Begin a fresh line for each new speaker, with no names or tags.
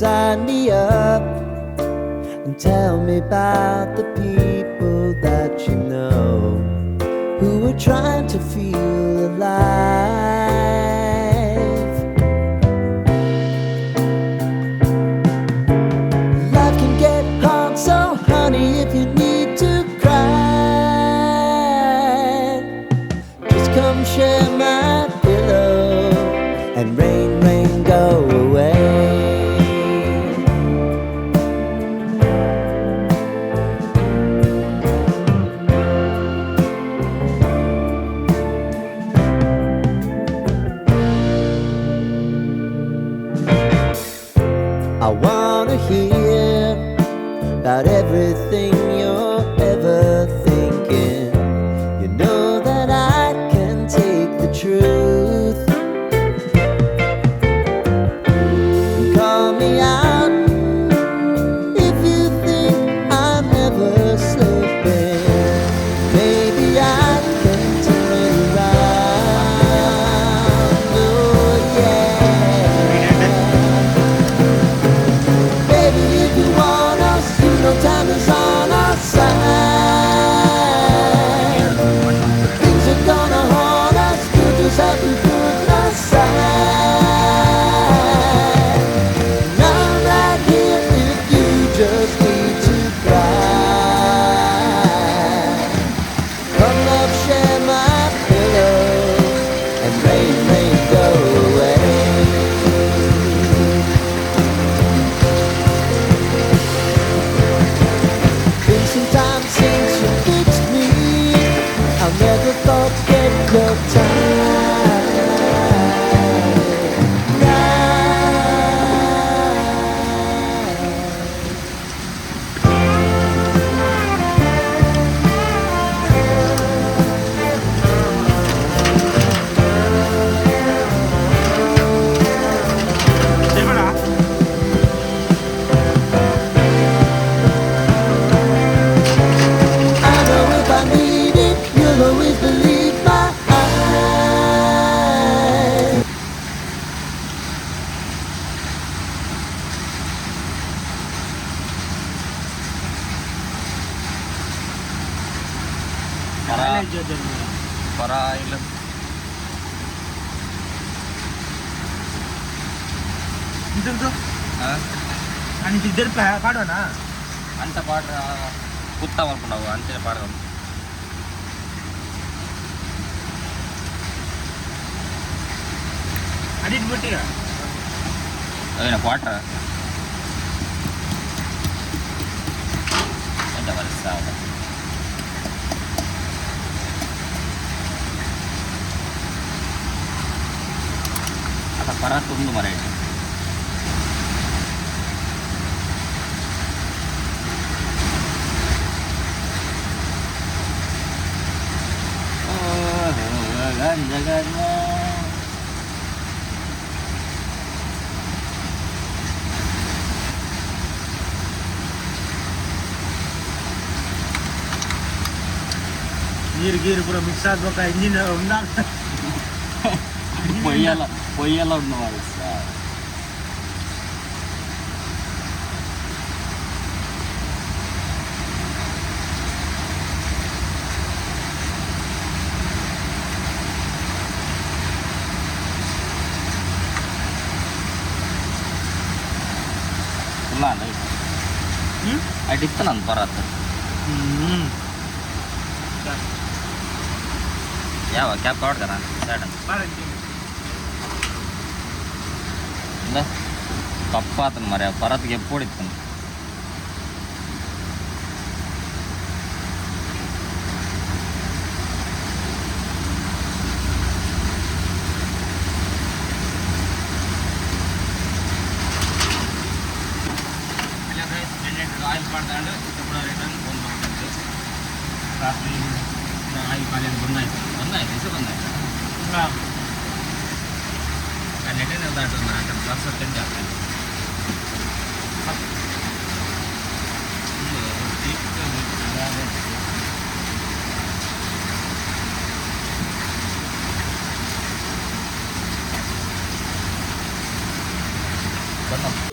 Sign me up and tell me about the people that you know who are trying to feel alive. Life can get hard, so honey, if you need to cry, just come share my pillow and rain, rain, go away. I wanna hear about everything you're ever thinking. You know that I can take the truth. Call me out if you think I'm ever slipping. Maybe I can turn it around. Oh yeah. Baby, if you want us, you know time is on our side. Things are gonna haunt us, we'll just have to put aside. And I'm right here if you just need to cry. Come up, share my pillow, and rain, rain, go away. Been some time since you fixed me. I'll never forget your time. I know if I need it, you'll always believe my eyes.
ಪರ ಇಲ್ಲ.
ಇద్దరు ಪಾಡೋಣ.
అంత పాట కుత్తా అనుకున్నావు అంతే పాడదాం.
అది ఇటు పెట్టిరా.
అదేనా క్వార్టర్ ఎంత వరుస? అట్లా పరాత్ ఉంది మరి.
ನೀರು ಗೀರು ಪೂರ ಮಿಕ್ಸ್ ಆಗ್ಬೇಕ ಇಂಜಿನ್ ఉందా?
పొయ్యాల పొయ్యాల ఉన్నవారు. అటు ఇస్తున్నాను పరాత్. ಯಾವ ಕ್ಯಾಪ್ ಕಾಡ್ತಾರ ಸೈಡ್ ತಪ್ಪಾತನ ಮರ ಪರತ್ಗೆ ಎಪ್ಪೋಡು ಇತ್ತು. ఆయిల్ పడతాడు ఇప్పుడు రిటర్న్ ఫోన్ పడుతుంది.
ರಾತ್ರಿ ಆಯಿಲ್ ಖಾಲಿ ಬಂದಾಯ್ತು.
ಬಂದಾಯ್ತು ಇಸು ಬಂದಾಯ್ತು. ನೆಟ್ಟೆ ದಾಟು ಅక్కడ ಪ್ಲಸ್ ತಿಂಡಿ ಆಗ್ತದೆ. ಬಣ್ಣ.